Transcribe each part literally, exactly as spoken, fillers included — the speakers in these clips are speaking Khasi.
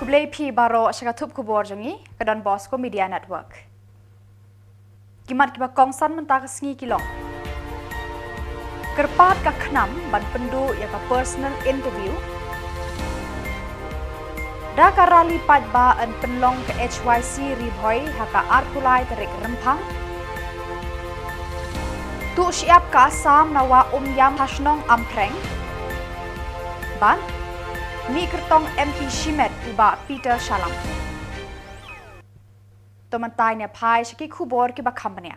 Khublei phi baroh sha ka thup khubor jong ngi ka Don Bosco Media Network. Ki mat kiba kongsan mynta ka sngi ki long: Kyrpad ka KHNAM ban pynduh ïa ka personal interview. Da ka rally paidbah yn pynlong ka H Y C Ri Bhoi ha ka arphew lai tarik Rymphang. Tuh shyiap ka Assam na Wah Umiam ha shnong Amphreng. Bad mih kyrtong M P shimet u Bah Peter Shallam. To mynta ngin ïa phai sha ki khubor kiba kham bniah.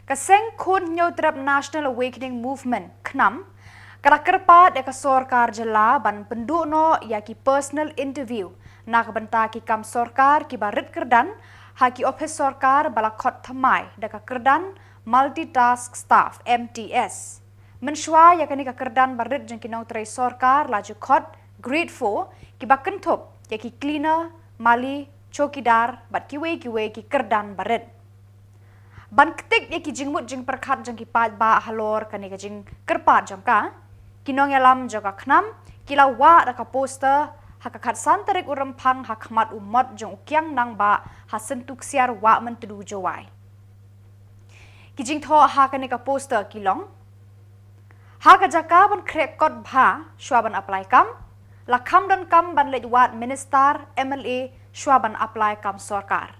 Ka seng khun Hynñiewtrep National Awakening Movement, KHNAM, ka la kyrpad ïa ka sorkar jylla ban pynduh noh ïa ki personal interview na ka bynta ki kam sorkar kiba rit kyrdan ha ki ophis sorkar ba la khot thymmai da ka kyrdan Multitask Staff, M T S. Mynshuwa ïa kane ka kyrdan ba rit jong ki nongtrei sorkar la ju khot Grade four, kiba kynthup ïa ki cleaner, mali, chowkidar bad kiwei kiwei ki kyrdan ba rit. Ban ktik ïa ki jingmut jingpyrkhat jong ki paidbah halor kane ka jingkyrpad jong ka, ki nongïalam jong ka KHNAM ki la wah da ka poster ha ka khatsan tarik u Rymphang ha khmat u mot jong u Kiang Nangbah ha Syntu Ksiar, Wah Myntdu, Jowai. Ki jingthoh ha kane ka poster ki long: Ha ka jaka ban khreh kot bha shuwa ban apply kam, la kham donkam ban leit wad minister, M L A shuwa ban apply kam sorkar.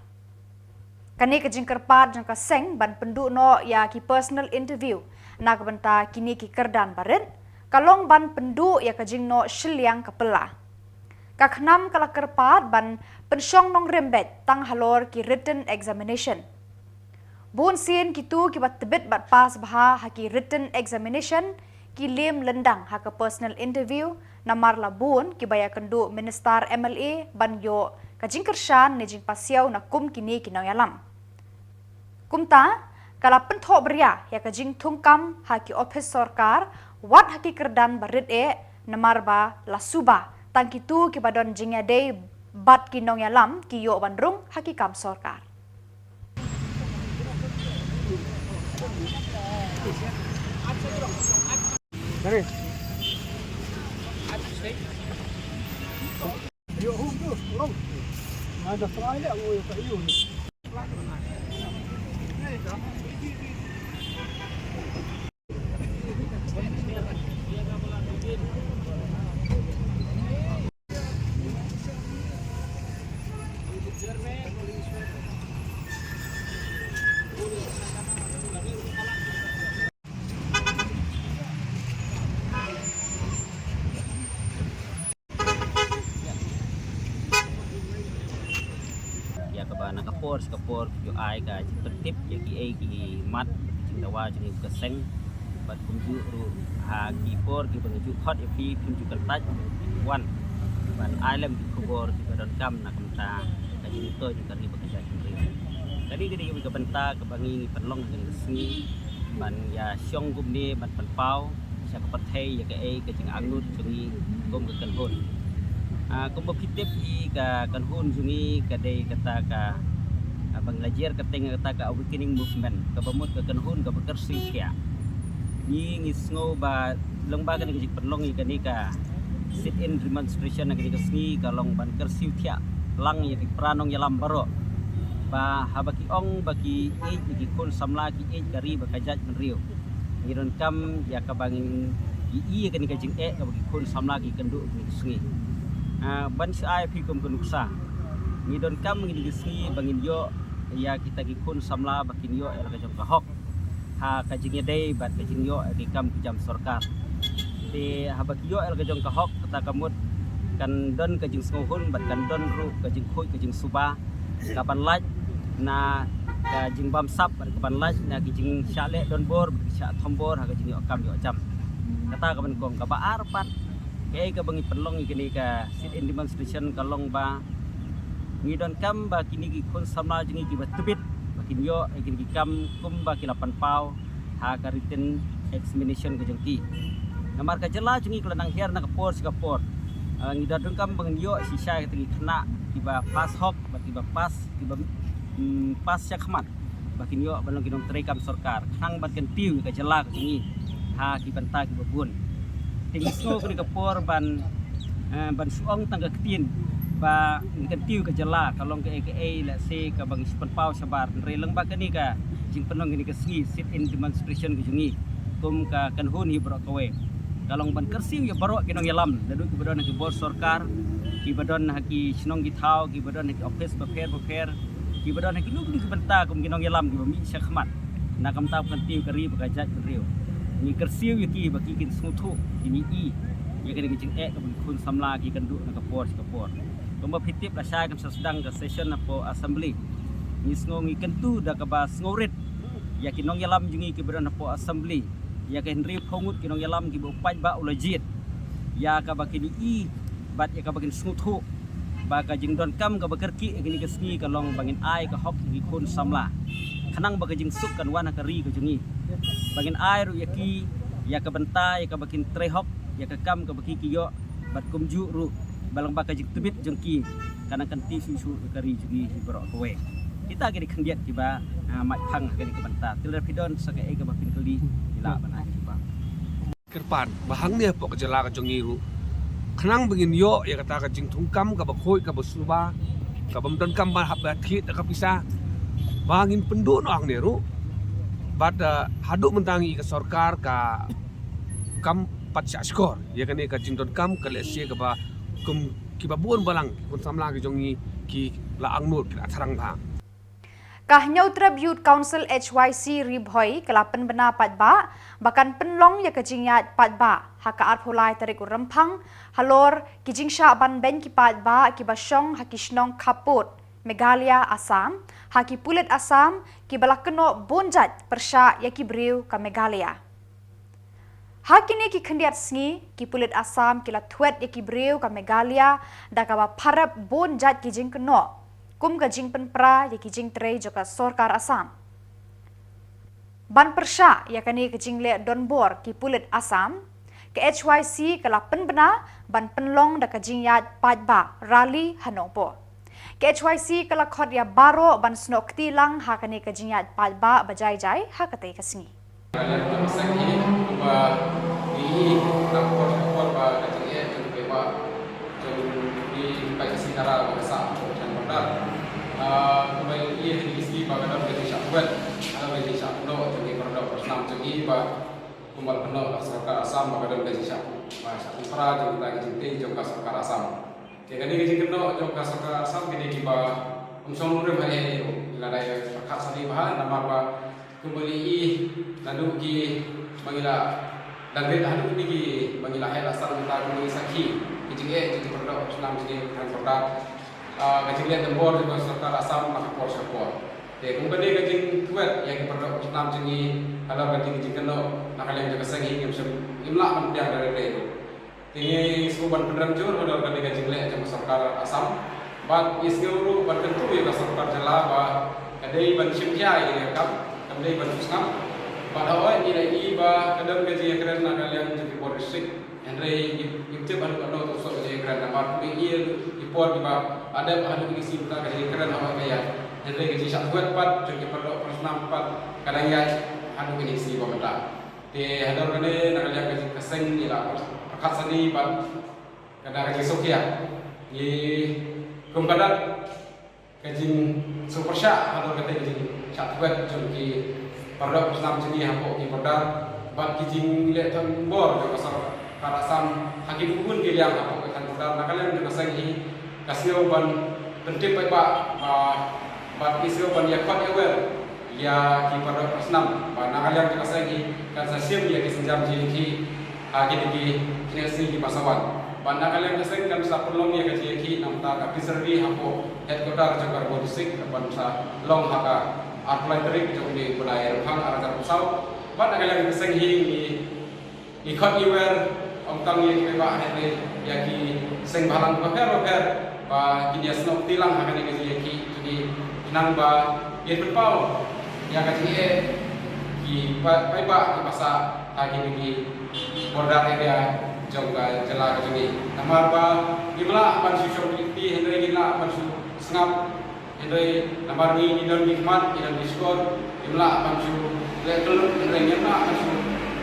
Kane ka jingkyrpad jong ka seng ban pynduh noh ïa ki personal interview na ka bynta kine ki kyrdan ba rit ka long ban pynduh ïa ka jingnoh shiliang ka pla. Ka KHNAM ka la kyrpad ban pynshong nongrim beit tang halor ki written examination. Bun sien kito kiba tbit bad pass bha ha ki written examination ki liem lyndang ha ka personal interview, namar la bun kiba ïakynduh minister, M L A ban ïoh ka jingkyrshan ne jingpasiaw na kum kine ki nongïalam. Kumta ka la pynthoh bria ïa ka jingthungkam ha ki ophis sorkar wat ha ki kyrdan ba rit eh, namar ba la suba tang kito kiba don jingïadei bad ki nongïalam ki ïoh ban rung ha ki kam sorkar. Ïa kaba na ka por sha ka por ki ju ai ka jingpyntip ïa kiei ki mat jingdawa jong ka seng. Bad kumjuh ruh ha ki por kiba nga ju khot ïa phi, phim ju kyntait wan ban ai lem ki khubor kiba donkam na ka bynta ka jingmyntoi jong ka ri bad ka jaitbynriew. Kane ka dei ka bynta kaba ngi ngi pynlong ha kane ka sngi ban ïa shong kumne ban pynpaw sha ka pyrthei ïa kaei ka jingangnud jong ngi kum ka kynhun. Ah, kumba phi tip hi, ka kynhun jong ngi ka dei kata ka, ah, ba ngi la jer kyrteng kata ka Awakening Movement, kaba mut ka kynhun kaba kyrsiew thiah. Ngi ngi sngew ba lyngba kane ka jingpynlong ïa kane ka sit-in demonstration ha kane ka sngi ka long ban kyrsiew thiah lang ïa ki para nongïalam baroh, ba haba ki ong ba ki ïeit ïa ki khun samla, ki ïeit ka ri bad ka jaitbynriew, ngi donkam ïa kaba ngin ïohi ïa kane ka jingeh kaba ki khun samla ki kynduh ha kane ka sngi. Ah, ban shu ai phi kum ka nuksa, ngi donkam ha kane ka sngi ba ngin ïoh ïa kita ki khun samla ba kin ïoh ïa la ka jong ka hok ha ka jingïadei bad ka jingïoh ïa ki kam ki jam sorkar. Te haba ki ïoh ïa la ka jong ka hok, kata ka mut kan don ka jingsngewhun bad kan don ruh ka jingkhuid ka jingsuba, kaban lait na ka jingbamsap bad kaban lait na ki jingshah leh donbor bad ki shah thombor ha ka jingïoh kam ïoh jam. Kata kaba nyngkong. Kaba ar pat, kaei kaba ngi pynlong ïa kane ka sit-in demonstration ka long ba ngi donkam ba kine ki khun samla jong ngi kiba tbit ba kin ïoh ïa kine ki kam kumba ki la pynpaw ha ka written examination ka jong ki. Namar ka jylla jong ngi ka la nang hiar na ka por sha ka por. Ah, ngi da donkam ba ngin ïoh shisha kita ki khynnah kiba pass hok bad kiba pass, kiba, mm, pass shakhmat, ba kin ïoh ban long ki nongtrei kam sorkar khnang ban kyntiew ïa ka jylla ka jong ngi ha ki bynta kiba bun. Te ngi sngew kane ka por ban, eh, ban shu ong tang ka ktien Ba ngi kyntiew ka jylla ka long kaei kaei lehse kaba ngi shu pynpaw shabar, hynrei lyngba kane ka jingpynlong kane ka sngi sit-in demonstration ka jong ngi kum ka kynhun hi baroh kawei ka long ban kyrsiew ïa baroh ki nongïalam, naduh kiba don ha ki bor sorkar, kiba don ha ki shnong ki thaw, kiba don ha ki ophis bapher bapher, kiba don ha kino kino ki bynta kum ki nongïalam kiba mih shakhmat na ka bynta ban kyntiew ka ri bad ka jaitbynriew. Ngi kyrsiew ïa ki ba ki kin sngewthuh, kin ïohi ïa kane ka jingeh kaba ki khun samla ki kynduh na ka por sha ka por. Kumba phi tip, lashai kan sa sdang ka session hapoh Assembly. Ngi sngew, ngi kyntu da kaba sngewrit ïa ki nongïalam jong ngi kiba don hapoh Assembly, ïa ki hynriewphew ngut ki nongïalam kiba u paidbah u la jied, ïa kaba kin ïohi bad ïa kaba kin sngewthuh ba ka jingdonkam kaba kyrkieh ïa kane ka sngi ka long ba ngin ai ka hok ïa ki khun samla, khnang ba ka jingsuk kan wan ha ka ri ka jong ngi. Ba ngin ai ruh ïa ki ïa ka bynta ïa kaba kin trei hok ïa ka kam kaba ki ki ïoh, bad kumjuh ruh ba lyngba ka jingtbit jong ki kan nang kyntiew shuh shuh ïa ka ri jong ngi hi baroh kawei. Kita ki dei khyndiat kiba, ah, mait phang ha kane ka bynta. Te lada phi don sa kaei kaba phin kylli, phi lah ban ai ka jubab. Kyrpad ba hangne hapoh ka jylla ka jong ngi ruh, khnang ba ngin ïoh ïa kata ka jingthungkam kaba khuid kaba suba, kaba ym donkam ban hap ban thied da ka pisa, ba ngin pynduh noh hangne ruh. Bad, ah, haduh mynta ngi ka sorkar ka kam pat shah shkor ïa kane ka jingdonkam ka lehse kaba kum kiba bun balang ki khun samla ki jong ngi ki la angnud, ki la thrang bha. Ka Hynñiewtrep Youth Council, H Y C, Ri Bhoi ka la pynbna paidbah ba kan pynlong ïa ka jingïaid paidbah ha ka arphew lai tarik u Rymphang halor ki jingshah ban beiñ ki paidbah kiba shong ha ki shnong khappud Meghalaya, Assam, ha ki pulit Assam kiba la kynnoh bun jait pyrshah ïa ki briew ka Meghalaya. Ha kine ki khyndiat sngi, ki pulit Assam ki la thwet ïa ki briew ka Meghalaya da kaba pharep bun jait ki jingkynnoh, kum ka jingpynpra ïa ki jingtrei jong ka sorkar Assam. Ban pyrshah ïa kane ka jingleh donbor ki pulit Assam, ka H Y C ka la pynbna ban pynlong da ka jingïaid paidbah, rally, ha Nongpoh. Ka H Y C ka la khot ïa baroh ban snoh kti lang ha kane ka jingïaid paidbah ba jai jai ha katei ka sngi. Ka liang jong ka seng hi, kumba ngi ïohi na ka por sha ka por ba ka jingeh jong ki paidbah jong ngi ka seng ka la ba ka sah ha ka por sha ka por. Ah, kumba ngi ïohi ha kine ki sngi ba ka don ka jingshah thwet, ka don ka jingshah kynnoh jong ki para doh para snam jong ngi ba kumba la kynnoh da ka sorkar Assam ba ka don ka jingshah, ba shah pynpra jong kita ki jingtei jong ka sorkar Assam. Te kane ka jingkynnoh jong ka sorkar Assam kine kiba ym shong nongrim ha ïing ruh, lada ïa pyrkhat sani bha namar ba kumba ngi ïohi naduh kiba ngi la dang rit haduh kine kiba ngi la heh la san mynta, kumba ngi sakhi ki jingeh jong ki para doh para snam jong ngi ha Thailand. Ah, ka jingleh donbor jong ka sorkar Assam na ka por sha ka por. Te kumba dei ka jingthwet ïa ki para doh para snam jong ngi halor ka jing, jingkynnoh na ka liang jong ka seng hi, ngim shym, ngim lah ban pdiang da lade ruh. Te ngi sngew ban pynrem jur halor kane ka jingleh jong ka sorkar Assam. Bad ngi sngew ruh ban kyntu ïa ka sorkar jylla ba ka dei ban shim khia ïa kane ka kam, kam dei ban shu sngap. Bad hooid ngi la ïohi ba ka don ka jingïakren na ka liang jong ki bor district. Hynrei ngi, ngim tip haduh katno to snoh ka jingïakren namar ngi ïohi ki por kiba la dep haduh kine ki sngi mynta ka jingïakren hooid ka ïaid. Hynrei ka jingshah thwet pat jong ki para doh para snam pat ka dang ïaid haduh kine ki sngi ba mynta. Te halor kane na ka liang ka seng ngi la pyrkhat sani bad ka da ka jingsngewkhia. Ngi kum ka dak ka jingsngewpyrshah halor kata ka jingshah thwet jong ki para doh para snam jong ngi hapoh ki border bad ki jingleh donbor jong ka sorkar Assam ha ki bun ki liang hapoh ka thaiñ border. Na ka liang jong ka seng hi ka sngew ban pyntip paidbah ba, bad ki sngew ban ïakhot ïaware ïa ki para doh para snam ba na ka liang jong ka seng hi kan sa shim ïa ki sienjam jingïakhih ha kine ki, kine ki sngi kiba sa wan. Bad na ka liang ka seng kan sa pynlong ïa ka jingïakhih namar ka peace rally hapoh headquarter jong ka Ri Bhoi District ban sa long ha ka arphew lai tarik jong une u bnai Rymphang ar hajar arphew saw. Bad na ka liang ka seng hi ngi Ngi khot ngi wer, ym tang ïa ki paidbah hynrei ïa ki seng bhalang bapher bapher ba kin ïa snoh kti lang ha kane ka jingïakhih jong ngi khnang ba ngin pynpaw ïa ka jingeh ki pa-, paidbah kiba sah ha kine ki border area jong ka jylla ka jong ngi. Namar ba ngim lah ban shu shong kti hynrei ngin lah ban shu sngap. Hynrei namar ngi ngi don ki khmat, ngi don ki shkor, ngim lah ban shu leh kyllut, hynrei ngim lah ban shu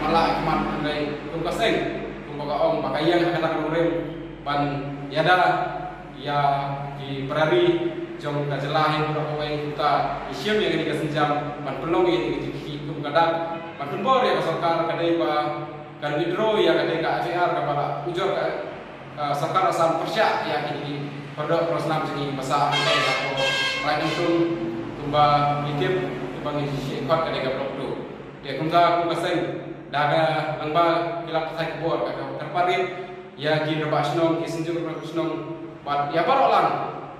mala ki khmat, hynrei kum ka seng, kumba ka ong ba ka ïeng ha kata ka nongrim ban ïada Ïa ki para ri jong ka jylla hi baroh kawei, kumta ngi shim ïa kane ka sienjam ban pynlong ïa kane ka jingkit kum ka dak ban pynbor ïa ka sorkar, ka dei ba kan withdraw ïa kane ka F I R kaba la ujor ka, ka sorkar Assam pyrshah ïa kine ki paralok para snam jong ngi ba sah hangtei ha Raid Umtung, kumba ngi tip, kumba ngi shu khot ka dei ka Block Two. Te kumta kum ka seng, da ka lyngba ki lad pathai khubor, ka, ka kyrpad rit ïa ki rangbah shnong, ki synjuk rangbah shnong, bad ïa baroh lang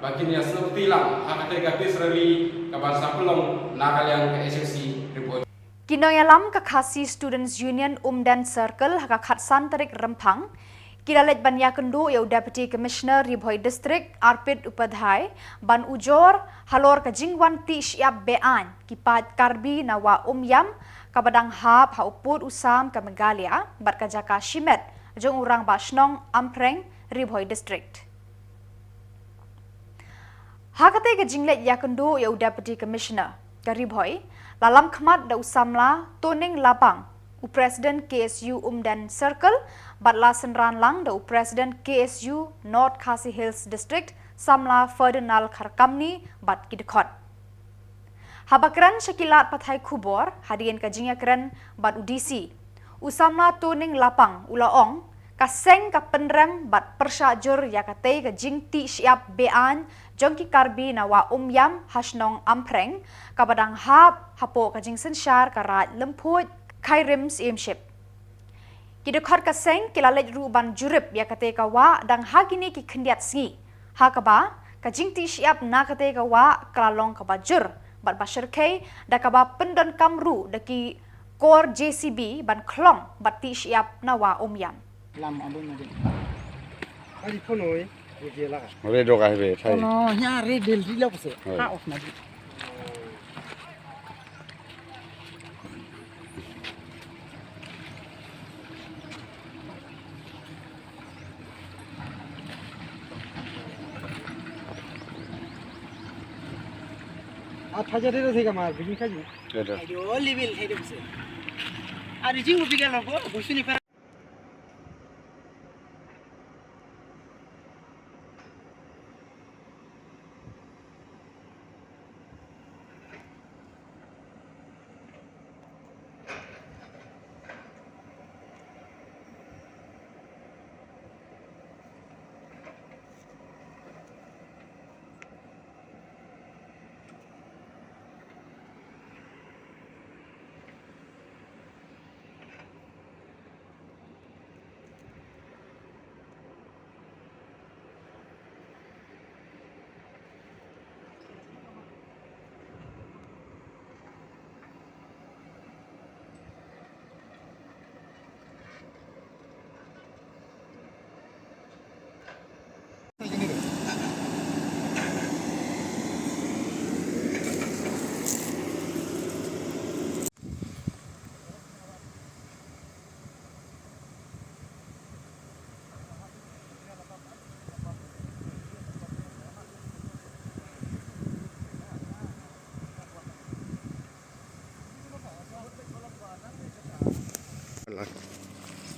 ba kin ïa snoh kti lang ha katei ka peace rally kaban sa pynlong na ka liang ka H S C Ri Bhoi. Ki nongïalam ka Khasi Students Union Umden Circle ha ka khatsan tarik Rymphang ki la leit ban ïakynduh ïa u Deputy Commissioner Ri Bhoi District Arpit Upadhyay ban ujor halor ka jingwan tih shyiap be-aiñ ki paid Karbi na Wah Umiam, kaba dang hap ha u pud u sam ka Meghalaya bad ka jaka shimet jong u rangbah shnong Ampreng, Ri Bhoi District. Ha katei ka jingleit ïakynduh ïa u Deputy Commissioner ka Ri Bhoi, la lam khmat da u samla Toning Lapang, u President K S U Umden Circle, bad la synran lang da u President K S U North Khasi Hills District, samla Ferdinand Kharkamni, bad ki dkhot. Haba kren sha ki lad pathai khubor hadien ka jingïakren bad u D C, u samla Toning Lapang u la ong, ka seng ka pynrem bad pyrshah jur ïa katei ka jingtih shyiap be-aiñ jong ki Karbi na Wah Umiam ha shnong Ampreng, kaba dang hap hapoh ka jingsynshar ka Raid Lymphuid, Khyrim Syiemship. Ki dkhot ka seng ki la leit ruh ban jurip ïa katei ka wah dang ha kine ki khyndiat sngi, ha kaba ka jingtih shyiap na katei ka wah ka la long kaba jur bad ba shyrkhei, da kaba pyndonkam ruh da ki kor J C B ban khlong bad tih shyiap na Wah Umiam. Lam abun ma jin. Ari phone oi, ye je la. Re do ka he be thai. No, nya re del ri la puse. Oi. Ha, off ma jin. At hajar dilo sih kamar, bikin kaji. Ada. Ayo, level, ayo, bisa. Ada jing mau pikir apa? Busuni.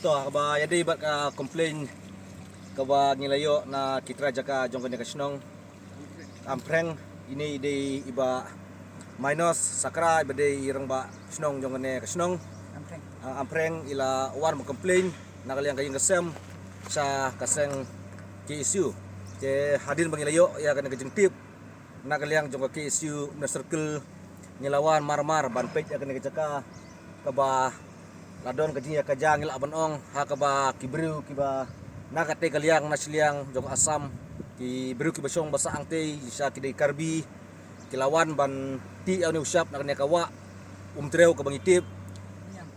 To, kaba ïadei bad ka complaint kaba ngi la ïoh na ki trai jaka jong kane ka shnong Ampreng, ine i dei i Bah Minos Sakra, iba dei i rangbah shnong jong kane ka shnong. Ampreng. Ah, Ampreng, i la wan ba complain na ka liang ka ïing ka sem sha ka seng K S U. Te hadien ba ngi la ïoh ïa kane ka jingtip na ka liang jong ka K S U Umden Circle, ngi la wan mar mar ban peit ïa kane ka jaka kaba la don ka jingïakajia, ngi lah ban ong, ha kaba ki briew kiba na katei ka liang na shiliang jong Assam, ki briew kiba shong ba sah hangtei sha ki dei Karbi, ki la wan ban tih ïa une u shap na kane ka wah Umtrew kaba ngi tip,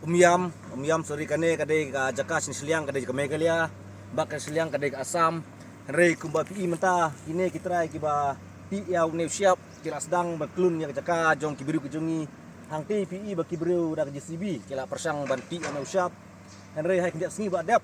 Umiam, Umiam, sorry, kane ka dei ka jaka sha shiliang ka dei ka Meghalaya, bad ka shiliang ka dei ka Assam. Hynrei kumba phi i mynta, kine ki trai kiba tih ïa une u shap ki la sdang ban klun ïa ka jaka jong ki briew ki jong ngi. Hangtei phi i ba ki briew da ka J C B ki la pyrshang ban tih ïa une u shap. Hynrei ha ki khyndiat sngi ba dep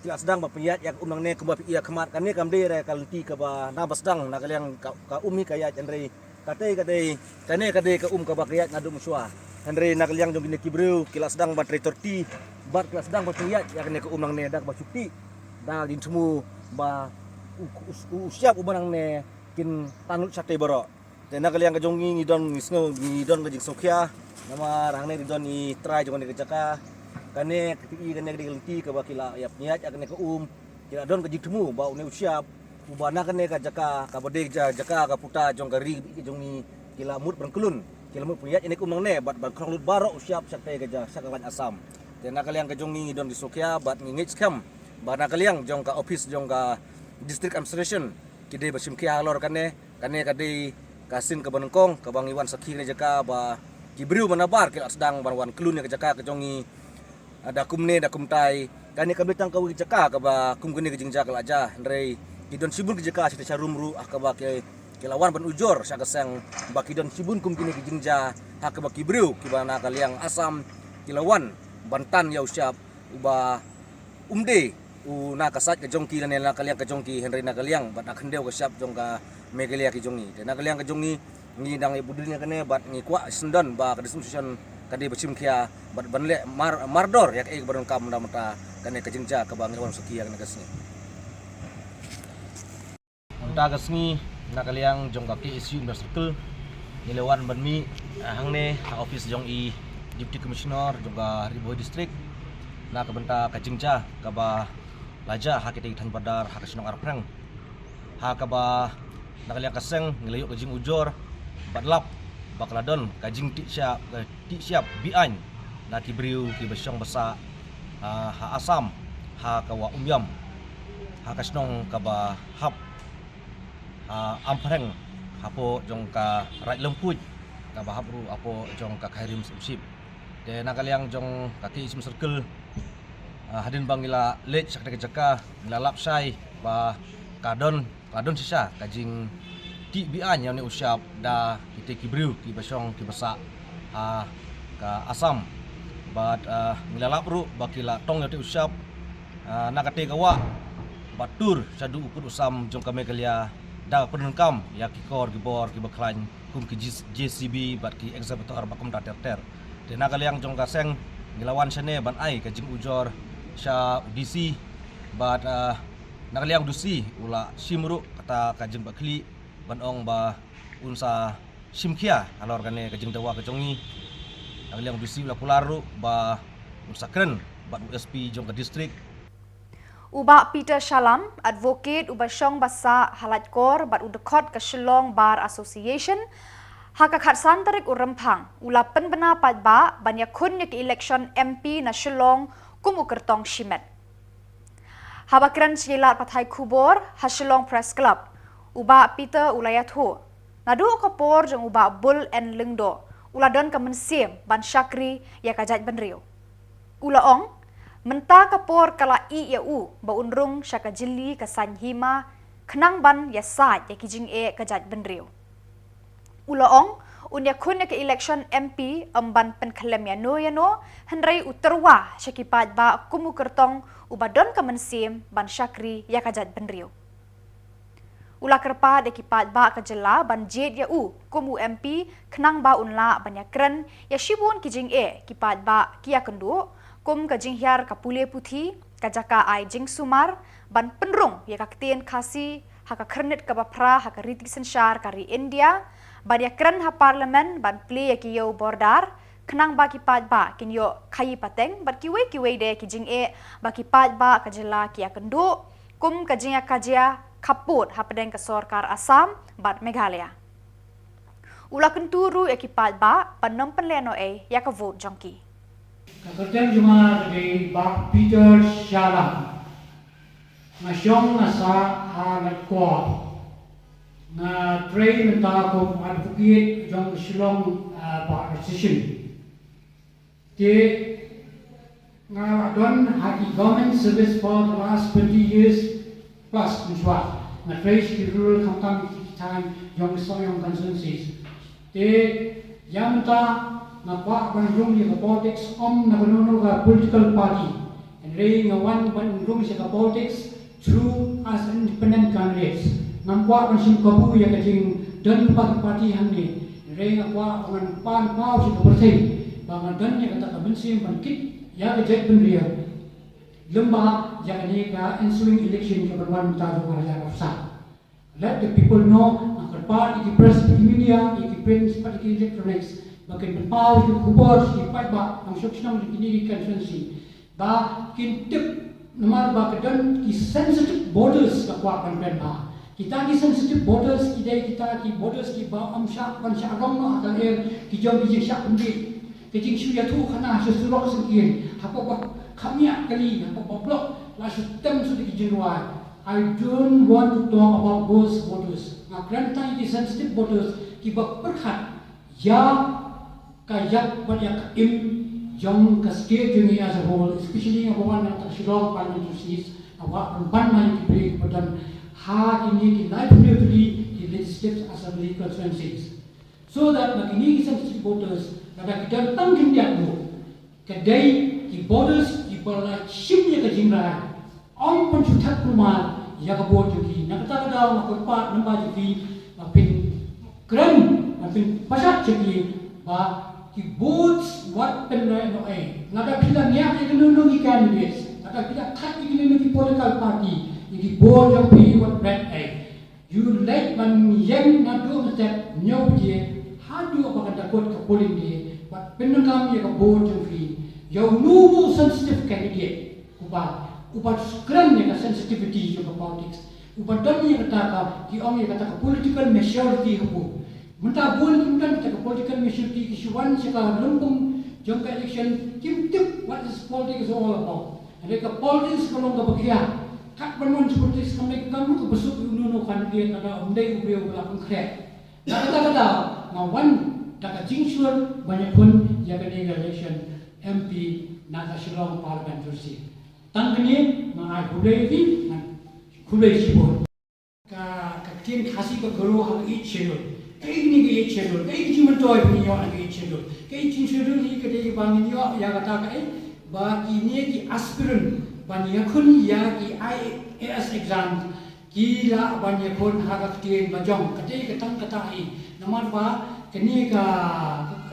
ki la sdang ban pynïaid ïa ka um nangne. Kumba phi i ha khmat, kane kam dei re ka lynti kaba na ba sdang, na ka liang ka, ka um hi ka ïaid, hynrei katei ka dei, kane ka dei ka um kaba ka ïaid naduh mynshuwa. Hynrei na ka liang jong kine ki briew ki la sdang ban trei torti bad ki la sdang ban pynïaid ïa kane ka um nangne da kaba shu tih da ka jingthmu ba u, u, u shyiap uba nangne kin tan lut shatei baroh. Te na ka liang ka jong ngi, ngi don, ngi sngew, ngi don ka jingsngewkhia. Namar hangne ngi don i trai jong kane ka jaka. Kane ka, i kane ka dei ka lynti kaba ki la ïap ñiat ïa kane ka um. Ki la don ka jingthmu ba une u shyiap uba na kane ka jaka, kaba dei ja-, jaka ka puta jong ka ri ka jong ngi, ki la mut ban klun, ki la mut pynïaid ïa kane ka um nangne bad ban khrong lut baroh u shyiap shatei ka ja-, sha ka laiñ Assam. Te na ka liang ka jong ngi, ngi don jingsngewkhia bad ngi ngeit skhem ba na ka liang jong ka office jong ka District Administration ki dei ba shim khia halor kane. Kane ka dei ka sien kaba nyngkong kaba ngi wan sakhi kane jaka ba ki briew ba nabar ki la sdang ban wan klun ïa ka jaka ka jong ngi. Ah, da kumne da kumtai, kane kam dei tang kawei ka jaka kaba kum kane ka jingjia ka la jia, hynrei ki don shibun ki jaka shatei sharum ruh, ah, kaba ki, ki la wan ban ujor sha ka seng ba ki don shibun kum kine ki jingjia, ha kaba ki briew kiba na ka liang Assam ki la wan ban tan ïa u shyiap uba um dei u na ka side ka jong ki lane na ka liang ka jong ki, hynrei na ka liang bad na khyndew ka shyiap jong ka Meghalaya ki jong ngi. Te na ka liang ka jong ngi, ngi dang ïa bud ïa kane bad ngi kwah sngewdon ba ka District Administration ka dei ba shim khia bad ban leh mar-, mardor ïa kaei kaba donkam na ka bynta kane ka jingjia kaba ngi la wan sakhi ïa kane ka sngi. Mynta ka sngi na ka liang jong ka K S U Umdar Circle ngi la wan ban mih, ah, hangne ha office jong i Deputy Commissioner jong ka Ri Bhoi District na ka bynta ka jingjia kaba la jia ha kitei ki thaiñ border ha ka shnong Arphreng, ha kaba na ka liang ka seng ngi la ïoh ka jingujor bad lap ba ka la don ka jingtih shyiap, ka tih shyiap be-aiñ na ki briew kiba shong ba sah, ah, ha Assam, ha ka Wah Umiam, ha ka shnong kaba hap, ah, Arphreng, hapoh jong ka Raid Lyngphuid, kaba hap ruh hapoh jong ka Khyrim Township. Te na ka liang jong ka K S U Umdar Circle, ah, hadien ba ngi la leit sha kane ka jaka, ngi la lap shai ba ka don, ka don shisha ka jingtih be-aiñ ïa une u shyiap da kitei ki briew kiba shong kiba sah ha ka Assam. Bad, ah, ngi la lap ruh ba ki la tong ïa utei u shyiap, ah, na katei ka wah bad tur shaduh u kut u sam jong ka Meghalaya da ka pyndonkam ïa ki kor ki bor kiba khlaiñ kum ki J-, J C B bad ki excavator bad kumta ter ter. Te na ka liang jong ka seng ngi la wan shane ban ai ka jingujor sha u D C bad, ah, na ka liang u D C u la shim ruh kata ka jingbakhlieh ban ong ba un sa shim khia halor kane ka jingdawa ka jong ngi. Na ka liang u D C u la kular ruh ba un sa kren bad u S P jong ka district. U Bah Peter Shallam, advocate uba shong ba sah ha Laitkor bad u dkhot ka Shillong Bar Association, ha ka khatsan tarik u Rymphang u la pynbna paidbah ban ïakhun ïa ka election M P na Shillong kum u kyrtong shimet. Haba kren sha ki lad pathai khubor ha Shillong Press Club, u Bah Peter u la ïathuh, naduh ka por jong u Bah Bull N Lyngdoh u la don ka mynsiem ban shakri ïa ka jaitbynriew. U la ong, mynta ka por ka la ïeh ïa u ba un rung sha ka jylli ka saiñ hima khnang ban ïasaid ïa ki jingeh ka jaitbynriew. U la ong, un ïakhun ïa ka election M P ym ban pynkhyllem ïano ïano, hynrei u tyrwa sha ki paidbah kum u kyrtong uba don ka mynsiem ban shakri ïa ka jaitbynriew. U la kyrpad ïa ki paidbah ka jylla ban jied ïa u kum u M P khnang ba un lah ban ïakren ïa shibun ki jingeh ki paidbah ki ïakynduh, kum ka jinghiar ka pule puthi, ka jaka ai jingsumar, ban pynrung ïa ka ktien Khasi ha ka khyrnit kaba phra ha ka riti synshar ka ri India, ban ïakren ha Parliament ban plie ïa ki ïew border, khnang ba ki paidbah kin ïoh khaïi pateng bad kiwei kiwei de ki jingeh ba ki paidbah ka jylla ki ïakynduh, kum ka jingïakajia khappud hapdeng ka sorkar Assam bad Meghalaya. U la kyntu ruh ïa ki paidbah ban ym pynlehnohei ïa ka vote jong ki. Ka kyrteng jong nga ka dei Bah Peter Shallam. Nga shong nga sah ha Laitkor. Nga trei mynta kum advocate jong ka Shillong, ah, Bar Association. Te nga la don ha ki government service for the last twenty years plus mynshuwa. Nga trei sha ki rural khamtam ki thaiñ jong ki Sohiong constituencies. Te ïa mynta nga kwah ban rung ïa ka politics ym na kano kano ka political party. Hynrei nga wan ban rung sha ka politics through as an independent candidate. Ngam kwah ban shim kabu ïa ka jingdon lypa ki party hangne. Hynrei nga kwah ban pan paw sha ka pyrthei ba nga don ïa kata ka mynsiem ban kit ïa ka jaitbynriew. Lem bha ïa kane ka ensuing election ka ban wan mynta jong ka Rajya Kapsar. Let the people know, nga kyrpad ïa ki press, ïa ki media, ïa ki print bad ïa ki electronics, ba kin pynpaw ïa ki khubor sha ki paidbah, nongshong shnong jong kine ki constituency, ba kin tip namar ba ka don ki sensitive borders ka kwah ban kren bha. Kita ki sensitive borders ki dei kita ki borders kiba ym shah ban shah rong noh ha ka lyer, ki jong ki jingshah pynbiej, ki jingshu ïathuh khana sha surok syngkien, hapoh ba kham ïa kali, hapoh ba block, la shu tem sha ki jingrwai. I don't want to talk about those borders. Nga kren tang ïa ki sensitive borders kiba pyrkhat ïa ka ïap bad ïa ka im jong ka state jong ngi as a whole, especially nga ba wan na ka Shillong Parliamentary seat, nga kwah ban ban ma ïa ki briew kiba don ha kine ki laiphew tylli ki legislative assembly constituencies. So that na kine ki sensitive borders, lada ki don tang khyndiat ruh, ka dei ki borders kiba la shim ïa ka jingrai, ym pynshuthat kulmar ïa ka vote jong ki. Na kata ka daw nga kyrpad namar jong ki, ba phin kren, ba phin pynshai jong ki, ba ki votes wat pynrem noh ei. Lada phi la ngiah ïa kino kino ki candidates, lada phi la thait ïa kino kino ki political party, ïa ki vote jong phi wat pynrem ei. Ïoh leit ban ïeng naduh mynstep hynñiew baje haduh ba kan da kut ka polling day, bad pyndonkam ïa ka vote jong phi ïa uno uno u sensitive candidate, uba, uba kren ïa ka sensitivity jong ka politics, uba don ïa kata ka, ki ong ïa kata ka political maturity hapoh. Mynta bun ki don kata ka political maturity, ki shu wan sha ka lympung jong ka election, kim tip what is politics all about. Hynrei ka politics ka long kaba khia. Kat ban wan sha politics kam dei ka kam ruh kaba suk ïa uno uno u candidate lada ym dei u briew ba la pynkhreh. Na kata ka daw nga wan da ka jingshlur ban ïakhun ïa kane ka election M P na ka Shillong Parliamentary seat. Tang kane, nga ai khublei ïa phi, nga khublei shibun. Ka, ka ktien Khasi ka Garo ha ka Eighth Schedule. Kaei kane ka Eighth Schedule? Kaei ka jingmyntoi ba ngi ïoh na ka Eighth Schedule? Ka Eighth Schedule hi ka dei ba ngi ïoh ïa kata kaei, ba kine ki aspirant ban ïakhun ïa ki I A S exam ki lah ban ïakhun ha ka ktien la jong. Ka dei ka tang kata hi. Namar ba kane ka,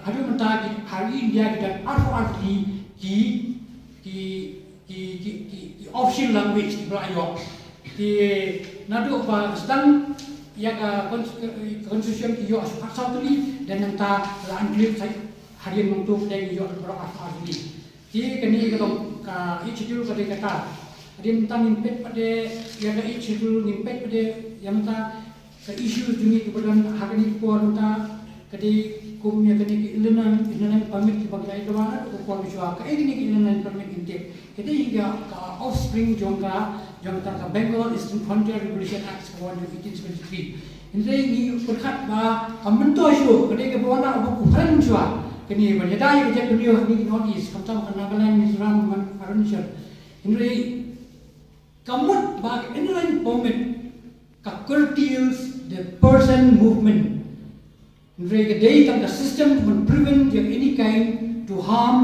haduh mynta ki, ha ri India ki don arphew arphew tylli ki, ki ki, ki, ki, ki official language kiba la ïoh. Ki naduh ba sdang ïa ka cons-, constitution ki ïoh arphew saw tylli, dan nangta la include sa hadien nangta ka dei ïoh baroh arphew arphew tylli. Ki kane ka long ka Eighth Schedule ka dei kata. Hadien nangta ngin peit pat de ïa ka Eighth Schedule, ngin peit pat de ïa nangta ka issue jong ngi kaba don ha kane ka por mynta ka dei kum ïa kane ka Inland, Inland Line Permit kiba ngi la ïa dawa naduh ka por mynshuwa. Kaei kane ka Inland Line Permit ngin tip? Ka dei ka, ka offspring jong ka, jong ka, ka Bengal Eastern Frontier Regulation Act kaba wan jong eighteen seventy-three. Hynrei ngi pyrkhat ba ka myntoi shuh ka dei kaba wan na u Bah Khublei mynshuwa. Kane ban ïada ïa ka jaitbynriew ha kane ka North East, khamtam ka Nagaland, Mizoram, Arunachal. Hynrei ka mut ba ka Inland Line Permit ka curtails the person movement. Hynrei ka dei tang ka system ban prevent ïa any kind to harm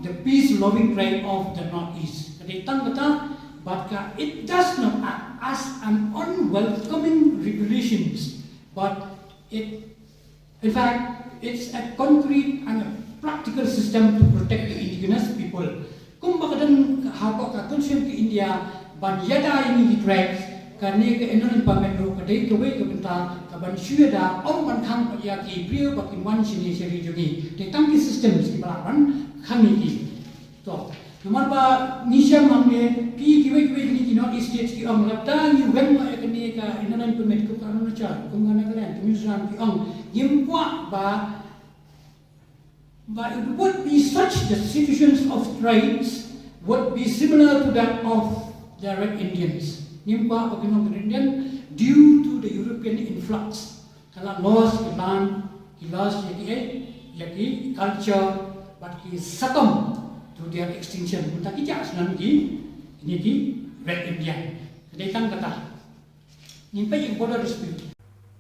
the peace loving tribe of the North East. Ka dei tang kata, bad ka, it does not act as an unwelcoming regulations, but it In fact, it's a concrete and a practical system to protect the indigenous people. Kumba ka don hapoh ka Constitution ka India ban ïada ïa ngi ki tribes, kane ka Inland Line Permit ruh ka dei kawei ka bynta ka ban shu ïada, ym ban khang pat ïa ki briew ba kin wan shane sha ri jong ngi. Te tang ki systems kiba lah ban khang ïa ki. To, namar ba ngi shem hangne, phi kiwei kiwei kine ki North East States ki ong lada ngi weng noh ïa kane ka Inland Line Permit kum ka Arunachal, kum ka Nagaland, kum Mizoram ki ong ngim kwah ba, ba it would be such the situations of tribes would be similar to that of the Red Indians. Ngim kwah ba kin long Red Indian due to the European influx. Ka la loss ki land, ki loss ïa ki, eh, ïa ki culture, bad ki succumb to their extinction. Mynta ki jah sngewbha ki, kine ki Red Indian. Ka dei tang kata. Ngin peit ïa ka border dispute.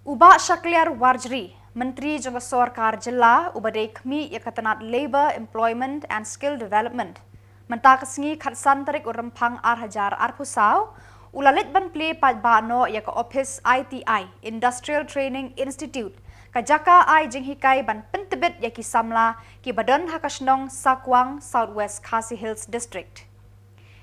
U Bah Shakliar Warjri, Myntri jong ka Sorkar Jylla, uba dei khmih ïa ka tnat Labour, Employment and Skill Development, mynta ka sngi khatsan tarik u Rymphang ar hajar arphew saw, u la leit ban plie paidbah noh ïa ka ophis I T I, Industrial Training Institute, ka jaka ai jinghikai ban pyntbit ïa ki samla kiba don ha ka shnong Sakwang, South West Khasi Hills District.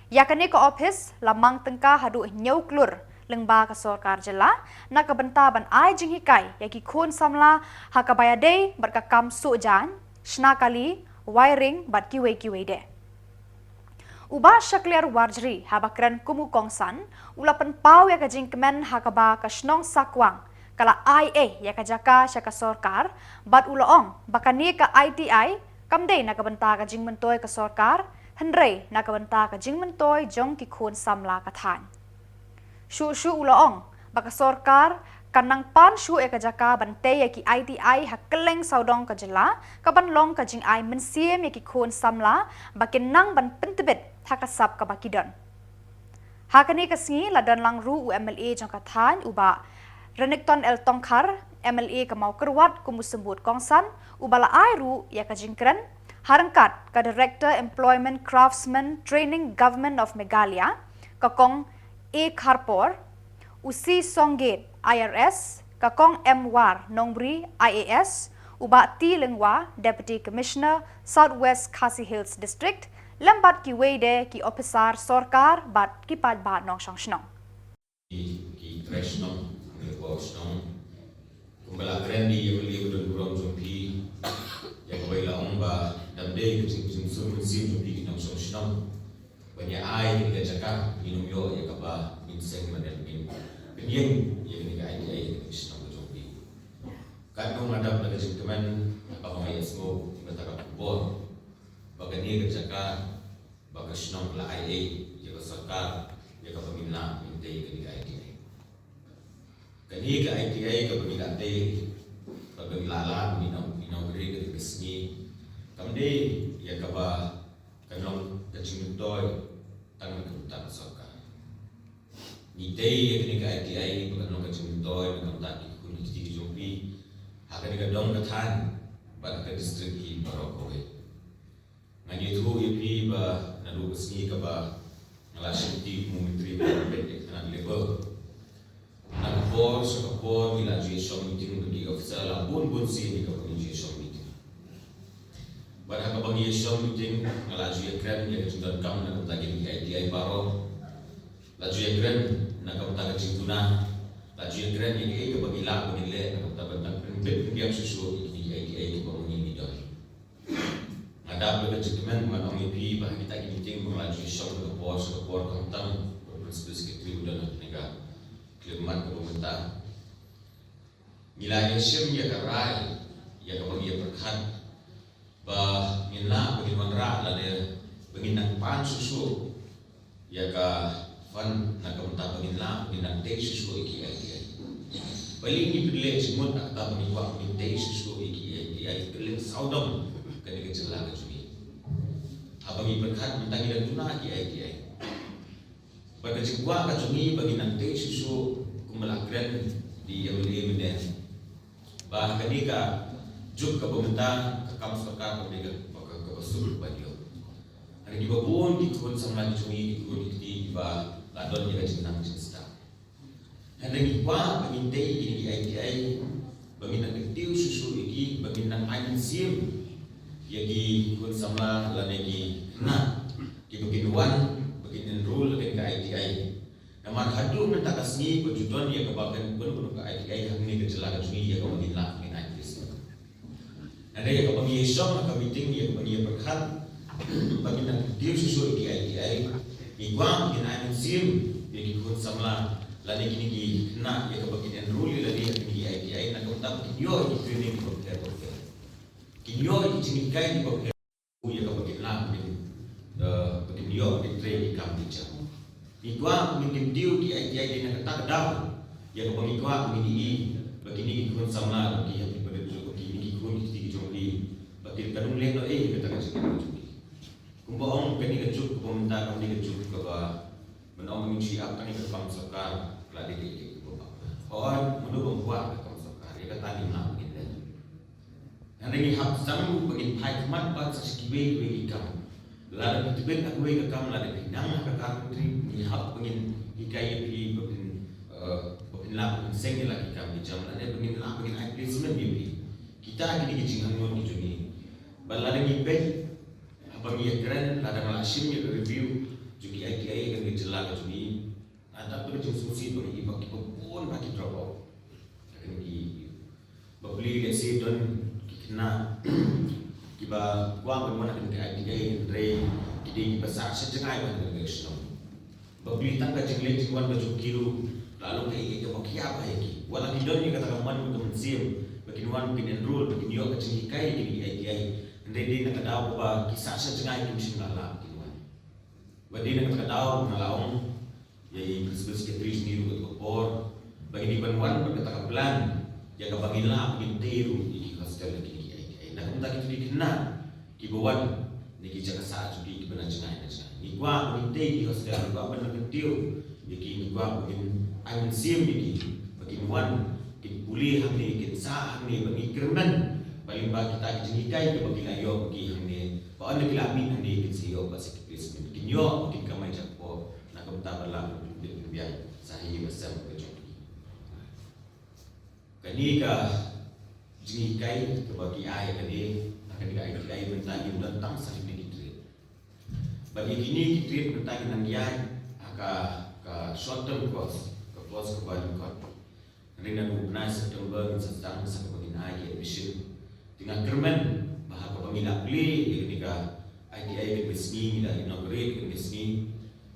Ïa kane ka ophis la mang tyngka haduh hynñiew klur lyngba ka sorkar jylla na ka bynta ban ai jinghikai ïa ki khun samla ha kaba ïadei bad ka kam suh jaiñ, shna kali, wiring bad kiwei kiwei de. U Bah Shakliar Warjri haba kren kum u kongsan u la pynpaw ïa ka jingkmen ha kaba ka shnong Sakwang ka la ai ei ïa ka jaka sha ka sorkar, bad u la ong ba kane ka I T I kam dei na ka bynta ka jingmyntoi ka sorkar, hynrei na ka bynta ka jingmyntoi jong ki khun samla ka thaiñ. Shuh shuh u la ong ba ka sorkar kan nang pan shuh ïa ka jaka ban tei ïa ki I T I ha kylleng sawdong ka jylla, ka ban long ka jingai mynsiem ïa ki khun samla ba kin nang ban pyntbit ha ka sap kaba ki don. Ha kane ka sngi la don lang ruh u M L A jong ka thaiñ u Bah Renikton L Tongkhar, M L A ka Mawkyrwat kum u symbud kongsan, uba la ai ruh ïa ka jingkren ha ryngkat ka Director Employment Craftsman Training, Government of Meghalaya, ka Kong A Kharpor, u C Songate, I R S, ka Kong M War, Nongbri, I A S, u Bah T Lyngwa, Deputy Commissioner, South West Khasi Hills District, lem bad kiwei de ki ophisar sorkar bad ki paidbah nongshong shnong. Ki, ki trai shnong, ki bor shnong. Kumba la kren ïa u M L A ba don burom jong phi, ïa kaba i la ong ba dam dei ka jing, jingsur mynsiem jong phi ki nongshong shnong ban ïa ai kane ka jaka, ngin ym ïoh ïa kaba ngin seng ban ïa ngin pynïeng ïa kane ka I T I ïa kane ka shnong ka jong phi. Katno nga dap da ka jingkmen, haba nga ïa sngewbha kata ka khubor ba kane ka jaka ba ka shnong la ai ei ïa ka sorkar ïa kaba ngin lah ngin tei kane ka I T I. Kane ka I T I kaba ngi la tei, kaba ngi la lad, ngi nang, ngi nang bri ka dei ka sngi. Kam dei ïa kaba kan long ka jingmyntoi tang na ka bynta ka sorkar. Ngi tei ïa kane ka I T I ba kan long ka jingmyntoi na ka bynta ki khun ki kti ki jong phi ha kane ka dong ka thaiñ bad ha ka district hi baroh kawei. Ngan ïathuh ïa phi ba naduh ka sngi kaba nga la shim kti kum u Myntri ba peit ïa ka tnat labour, na ka por sha ka por ngi la ju ïa shong meeting bad ki officer la bun bun sien ïa kaba ngi ju ïa shong meeting. Bad ha kaba ngi ïa shong meeting nga la ju ïa kren ïa ka jingdonkam na ka bynta kine ki I T I baroh. La ju ïa kren na ka bynta ka jingduna. La ju ïa kren ïa kaei kaba ngi lah ba ngin leh na ka bynta ban pynbit pynbiang shuh shuh ïa kine ki I T I kiba ma ngi ngi don. Nga dap da ka jingkmen, ngan ong ïa phi ba ha kita ki meeting ba nga la ju shong na ka por sha ka por, khamtam u Principal Secretary u don ha kane ka khyllipmat kaba mynta. Ngi la ïa shim ïa ka rai ïa kaba ngi ïa pyrkhat ba ngin lah ba ngin wanrah lane ba ngin nang pan shuh shuh ïa ka fund na ka bynta ba ngin lah ba ngin nang tei shuh shuh ïa ki I T I. Balei ngi pynleh jingmut ha kata ba ngi kwah ba ngin tei shuh shuh ïa ki I T I kylleng sawdong kane ka jylla ka jong ngi? Haba ngi pyrkhat mynta ngi dang duna ki I T I. Bad ka jingkwah ka jong ngi ba ngin nang tei shuh shuh kumba la kren da i M L A mynne, ba ha kane ka juk kaba mynta ka kam sorkar ka dei kaba, ka, kaba suk ba dei. Hynrei kiba bun ki khun samla ki jong ngi, ki khun ki kti kiba la don ïa ka jingnang jingstad. Hynrei ngi kwah ba ngin tei ïa kine ki I T I ba ngin nang kyntiew shuh shuh ïa ki, ba ngin nang ai mynsiem ïa ki khun samla lane ki khynnah kiba kin wan ba kin enroll ha kane ka I T I. Namar haduh mynta ka sngi ba ju don ïa kaba kan pynbun ka I T I hangne ka jylla ka jong ngi ïa kaba ngin lah ngin ai placement. Hynrei ïa kaba ngi ïa shong ha ka meeting, ïa kaba ngi ïa pyrkhat ba ngin nang kyntiew shuh shuh ïa ki I T I. Ngi kwah ba ngin ai mynsiem ïa ki khun samla lane kine ki khynnah ïa kaba kin enroll ïa lade ha kine ki I T I na ka bynta ba kin ïoh ïa ki training kiba pher ba pher. Kin ïoh ïa ki jinghikai kiba pher. Ïa kaba kin lah ba kin, eh, ba kin ïoh kin trei ki kam ki jam. Ngi kwah ba ngin kyntiew ki I T I dei na kata ka daw ïa kaba ngi kwah ba ngin ïohi ba kine ki khun samla, ba ki, ba ki, ba kine ki khun ki kti ki jong ki, ba ki, kan ym leh noh ei ïa kata ka jingim ka jong ki. Kumba ong, kane ka juk kaba mynta kam dei ka juk kaba, ban ong ba ngin shu ïa ap tang ïa ka kam sorkar, ka la dei ka juk kaba bha. Hooid, mano bym kwah ka kam sorkar, ïa kata ngim lah ba ngin leh. Hynrei ngi hap sdang ruh ba ngin phai khmat pat sa sha kiwei kiwei ki kam. Lada phi tbit ha kawei ka kam, lada phi nang ha ka carpentry, ngi hap ba ngin hikai ïa phi ba phin, eh, ba phin lah ba phin seng ïa la ki kam ki jam, lada ba ngin lah ba ngin ai placement ïa phi. Kita kine ki jinghangno ki jong ngi. Bad lada ngi peit, haba ngi ïa kren, lada nga la shim ïa ka review, jong ki I T I ha kane ka jylla ka jong ngi. Nga dap da ka jingsngewsih ba ngi i ba ki ba bun ba ki drop out. Kane ki ba pli lehse don ki khynnah kiba kwah ban wan ha kane ka I T I hynrei ki dei kiba sah sha jngai ba ha kane ka shnong. Ba pli tang ka jingleit jingwan ka jong ki ruh la long kaei kaei kaba khia ba ïa ki. Wat la ki don ïa kata ka mon ka mynsiem ba kin wan kin enroll ba kin ïoh ka jinghikai ha kane ka I T I, hynrei dei na ka daw ba ki sah sha jngai kim shym la lah kin wan. Ba dei na kata ka daw nga la ong ïa i Principal Secretary jong ngi ruh kata ka por ba ngi dei ban wan bad kata ka plan ïa kaba ngin lah ba ngin tei ruh ïa ki hostel ha kine ki I T I. Na ka bynta kito ki khynnah kiba wan na ki jaka sah jong ki kiba na jngai na jngai, ngi kwah ba ngin tei ki hostel, ngi kwah ban kyntiew ïa ki, ngi kwah ba ngin ai mynsiem ïa ki ba kin wan kin pule hangne, kin sah hangne, ba ngi kyrmen ba lyngba kita ki jinghikai kiba ki la ïoh ki hangne, ba ynda ki la mih hangne kin sa ïoh ba sa ki placement, kin ïoh ba kin kamai jakpoh na ka bynta ba lah ban pynbiang sa ha ïing ha sem ka jong ki. Kane ka jinghikai kaba ki ai kane ha kane ka I T I mynta ngim don tang sa kine ki trade. Ba ïa kine ki trade mynta ki nang ïaid ha ka, ka short term course, ka course kaba lyngkot. Hynrei naduh u bnai September ngin sa sdang sa kaba ngin ai ki admission. Te nga kyrmen ba ha kaba ngi la plie ïa kane ka I T I kane ka sngi, ngi la inaugurate kane ka sngi.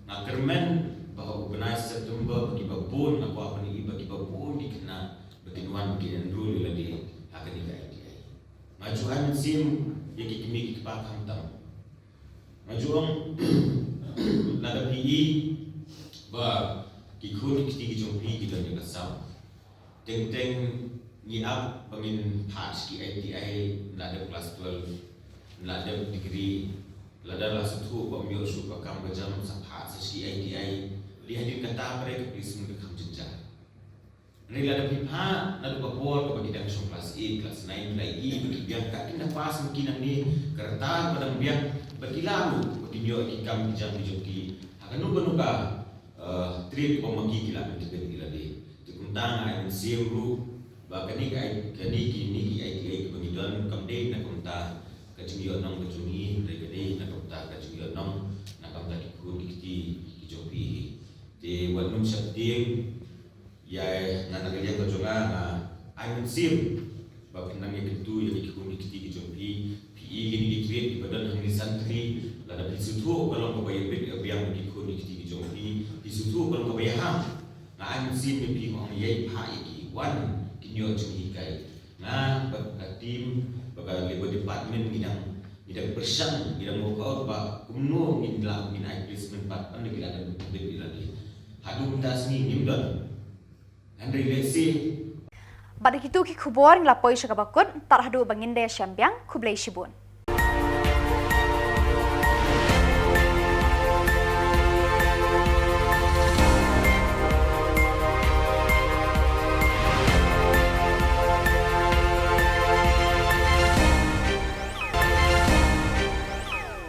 Nga kyrmen ba ha u bnai September ba kiba bun, nga kwah ban ïohi ba kiba bun ki khynnah ba kin wan ba kin enroll ïa lade ha kane ka I T I. Nga ju ai mynsiem ïa ki kmie ki kpa khamtam. Nga ju ong lada phi i ba ki khun ki kti ki jong phi ki don ïa ka sam, teng teng ngi ap ba ngin phah sha ki I T I, la dep class twelve, la dep degree, lada la sngewthuh ba ym ïoh shuh ka kam ka jam, sa phah sa sha ki I T I. Dei hadien kata ba ka placement ka kham jynjar. Hynrei lada phi phah naduh ka por kaba ki dang shong class eight, class nine, la i ba ki biang, kat kin da pass ma ki nangne, ka rta ba dang biang ba ki lah ruh ba kin ïoh ki kam ki jam ki jong ki ha kano kano ka, eh, trade kaba ma ki ki lah ban tbit ïa lade. Te kumta nga ai mynsiem ruh ba kane ka, kane kine ki I T I kiba ngi don kam dei na ka bynta ka jingïohnong ka jong ngi, hynrei ka dei na ka bynta ka jingïohnong na ka bynta ki khun ki kti ki jong phi hi. Te wat nym sheptieng, ïa nga na ka liang ka jong nga, nga ai mynsiem ba phin nang ïakyntu ïa ki khun ki kti ki jong phi. Phi i kine ki trade kiba don hangne santri, lada phi sngewthuh ka long kaba ïabit ïabiang ïa ki khun ki kti ki jong phi, phi sngewthuh ka long kaba ïaham, nga ai mynsiem ïa phi, nga ong ïai phah ïa ki, wan kin ïoh jinghikai. Nga bad ka team, bad ka Labour Department ngi dang, ngi dang pyrshang, ngi dang work out ba kumno ngin lah ngin ai placement pat ynda ki la dep bit ïa lade. Haduh mynta sngi ngim don. Hynrei lehse. Bad da kitu ki khubor ngi la poi sha kaba kut, tad haduh ba ngin da ïashem biang, khublei shibun.